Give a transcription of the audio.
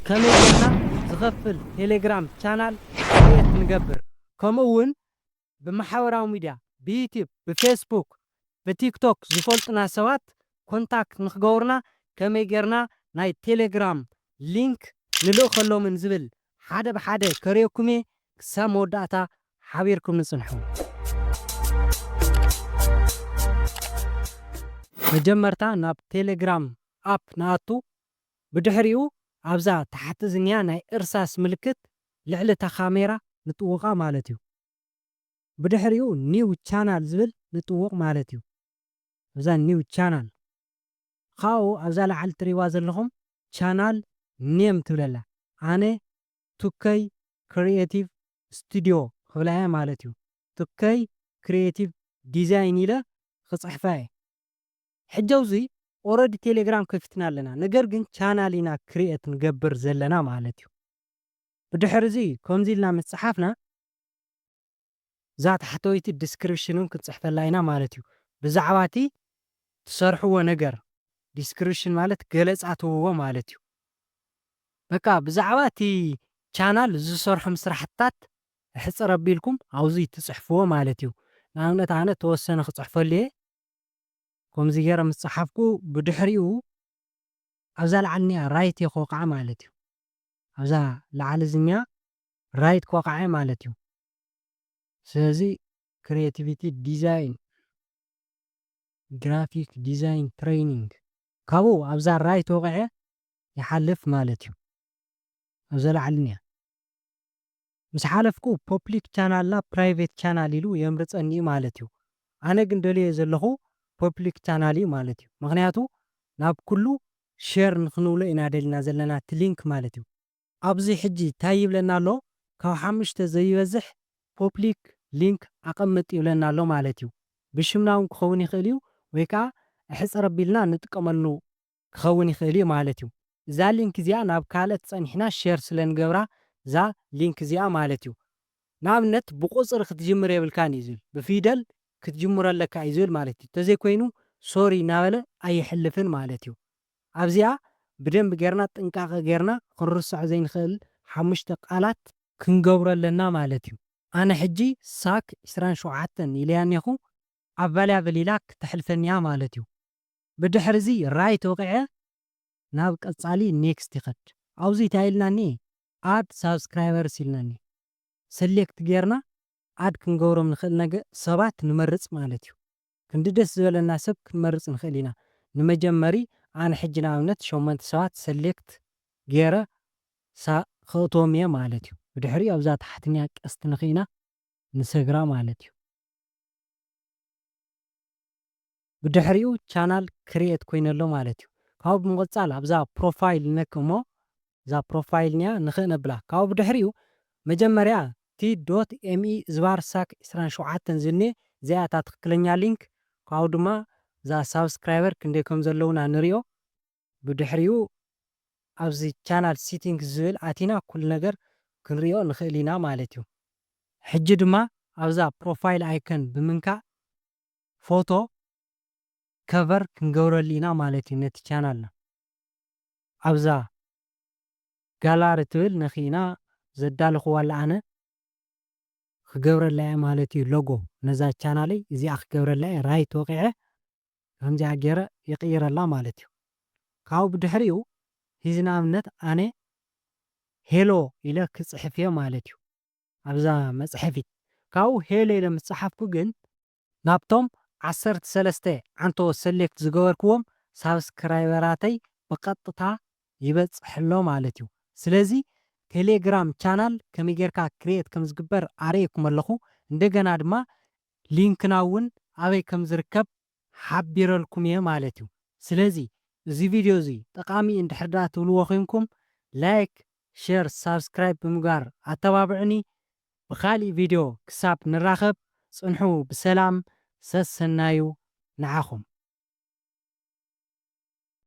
ከመይ ጌርና ዝኸፍል ቴሌግራም ቻናል ክሬት ንገብር፣ ከምኡ እውን ብማሕበራዊ ሚድያ፣ ብዩቲዩብ፣ ብፌስቡክ፣ ብቲክቶክ ዝፈልጡና ሰባት ኮንታክት ንክገብሩና ከመይ ጌርና ናይ ቴሌግራም ሊንክ ንልእኸሎምን ዝብል ሓደ ብሓደ ከርእየኩም እየ። ክሳብ መወዳእታ ሓቢርኩም ንጽንሑ። መጀመርታ ናብ ቴሌግራም ኣፕ ንኣቱ። ብድሕሪኡ ኣብዛ ታሕቲ ዝኒኣ ናይ እርሳስ ምልክት ልዕሊ እታ ካሜራ ንጥውቓ ማለት እዩ። ብድሕሪኡ ኒው ቻናል ዝብል ንጥውቕ ማለት እዩ። እዛ ኒው ቻናል ካብኡ ኣብዛ ላዕሊ ትሪእዋ ዘለኹም ቻናል ኔም ትብለላ። ኣነ ቱከይ ክሪኤቲቭ ስቱዲዮ ክብላ እየ ማለት እዩ። ቱከይ ክሪኤቲቭ ዲዛይን ኢለ ክጽሕፋ እየ። ሕጂ ኣብዚ ኦረዲ ቴሌግራም ከፊትና ኣለና፣ ነገር ግን ቻናል ኢና ክሪኤት ንገብር ዘለና ማለት እዩ። ብድሕሪ እዚ ከምዚ ኢልና ምስ ጸሓፍና እዛ ታሕተወይቲ ዲስክሪፕሽን እውን ክንጽሕፈላ ኢና ማለት እዩ። ብዛዕባ እቲ ትሰርሕዎ ነገር ዲስክሪፕሽን ማለት ገለጻ ትህብዎ ማለት እዩ። በቃ ብዛዕባ እቲ ቻናል ዝሰርሖም ስራሕትታት ሕጽር ኣቢልኩም ኣብዚ ትጽሕፍዎ ማለት እዩ። ንኣብነት ኣነ ተወሰነ ክጽሕፈሉ እየ። ከምዚ ገይረ ምስ ጸሓፍኩ ብድሕሪኡ ኣብዛ ላዕሊ እኒኣ ራይት እየ ክወቕዓ ማለት እዩ። ኣብዛ ላዕሊ ዝኒኣ ራይት ክወቕዓ እየ ማለት እዩ። ስለዚ ክሪኤቲቪቲ ዲዛይን፣ ግራፊክ ዲዛይን ትሬኒንግ ካብኡ ኣብዛ ራይት ወቕዐ ይሓልፍ ማለት እዩ። ኣብዛ ላዕሊ እኒኣ ምስ ሓለፍኩ ፐብሊክ ቻናልና ፕራይቬት ቻናል ኢሉ የምርጸኒ እዩ ማለት እዩ። ኣነ ግን ደልዮ ዘለኹ ፐብሊክ ቻናል እዩ ማለት እዩ። ምኽንያቱ ናብ ኩሉ ሼር ንክንብሎ ኢና ደሊና ዘለና እቲ ሊንክ ማለት እዩ። ኣብዚ ሕጂ እንታይ ይብለና ኣሎ? ካብ ሓሙሽተ ዘይበዝሕ ፐብሊክ ሊንክ ኣቐምጥ ይብለና ኣሎ ማለት እዩ። ብሽምና እውን ክኸውን ይኽእል እዩ፣ ወይ ከዓ ሕጽር ኣቢልና ንጥቀመሉ ክኸውን ይኽእል እዩ ማለት እዩ። እዛ ሊንክ እዚኣ ናብ ካልኦት ጸኒሕና ሼር ስለ ንገብራ እዛ ሊንክ እዚኣ ማለት እዩ። ንኣብነት ብቁጽሪ ክትጅምር የብልካን እዩ ዝብል፣ ብፊደል ክትጅምሮ ኣለካ እዩ ዝብል ማለት እዩ። እንተዘይኮይኑ ሶሪ እናበለ ኣይሕልፍን ማለት እዩ። ኣብዚኣ ብደንቢ ጌርና ጥንቃቐ ጌርና ክንርስዖ ዘይንኽእል ሓሙሽተ ቃላት ክንገብሮ ኣለና ማለት እዩ። ኣነ ሕጂ ሳክ ዕስራን ሸውዓተን ኢለያ እኔኹ፣ ኣቫይላብል ኢላ ክተሕልፈኒ እያ ማለት እዩ። ብድሕሪ እዚ ራይት ወቒዐ ናብ ቀጻሊ ኔክስት ይኸድ። ኣብዚ እንታይ ኢልናኒ? ኣድ ሳብስክራይበርስ ኢልናኒ። ሰሌክት ጌርና ኣድ ክንገብሮም ንኽእል ነገ ሰባት ንመርጽ ማለት እዩ። ክንዲ ደስ ዝበለና ሰብ ክንመርጽ ንኽእል ኢና። ንመጀመሪ ኣነ ሕጂ ንኣብነት ሸሞንተ ሰባት ሰሌክት ጌረ ሳ-፣ ከእትዎም እየ ማለት እዩ። ብድሕሪኡ ኣብዛ ታሕትኛ ቀስቲ ንኽኢና ንሰግራ ማለት እዩ። ብድሕሪኡ ቻናል ክሪኤት ኮይነ ኣሎ ማለት እዩ። ካብኡ ብምቕጻል ኣብዛ ፕሮፋይል ነክ እሞ እዛ ፕሮፋይል ኒያ ንኽእ ነብላ። ካብኡ ብድሕሪኡ መጀመርያ ቲ ዶት ኤምኢ ዝባር ሳክ ዕስራን ሸውዓተን ዝኔ እዚኣ እታ ትኽክለኛ ሊንክ። ካብኡ ድማ እዛ ሳብስክራይበር ክንደይ ከም ዘለውና ንሪኦ። ብድሕሪኡ ኣብዚ ቻናል ሲቲንግስ ዝብል ኣቲና ኩሉ ነገር ክንሪኦ ንኽእል ኢና ማለት እዩ። ሕጂ ድማ ኣብዛ ፕሮፋይል ኣይከን ብምንካእ ፎቶ ከቨር ክንገብረሉ ኢና ማለት እዩ ነቲ ቻናልና። ኣብዛ ጋላሪ ትብል ነኺእና ዘዳለኽዋ ኣላ ኣነ ክገብረላ እየ ማለት እዩ። ሎጎ ነዛ ቻናለይ እዚኣ ክገብረላ እየ። ራይት ወቂዐ ከምዚኣ ገይረ ይቕይረላ ማለት እዩ። ካብኡ ብድሕሪኡ ሂዚ ንኣብነት ኣነ ሄሎ ኢለ ክጽሕፍ እየ ማለት እዩ። ኣብዛ መጽሐፊት ካብኡ ሄሎ ኢለ ምስ ጸሓፍኩ ግን ናብቶም ዓሰርተ ሰለስተ ዓንቶ ሰሌክት ዝገበርክዎም ሳብስክራይበራተይ ብቐጥታ ይበጽሕ ኣሎ ማለት እዩ። ስለዚ ቴሌግራም ቻናል ከመይ ጌርካ ክሪኤት ከም ዝግበር ኣርእየኩም ኣለኹ። እንደገና ድማ ሊንክና እውን ኣበይ ከም ዝርከብ ሓቢረልኩም እየ ማለት እዩ። ስለዚ እዚ ቪድዮ እዚ ጠቓሚ እንድሕር ደኣ ትብልዎ ኮይንኩም ላይክ፣ ሼር፣ ሳብስክራይብ ብምግባር ኣተባብዑኒ። ብኻሊእ ቪድዮ ክሳብ ንራኸብ ጽንሑ ብሰላም። ሰሰናዩ ንዓኹም።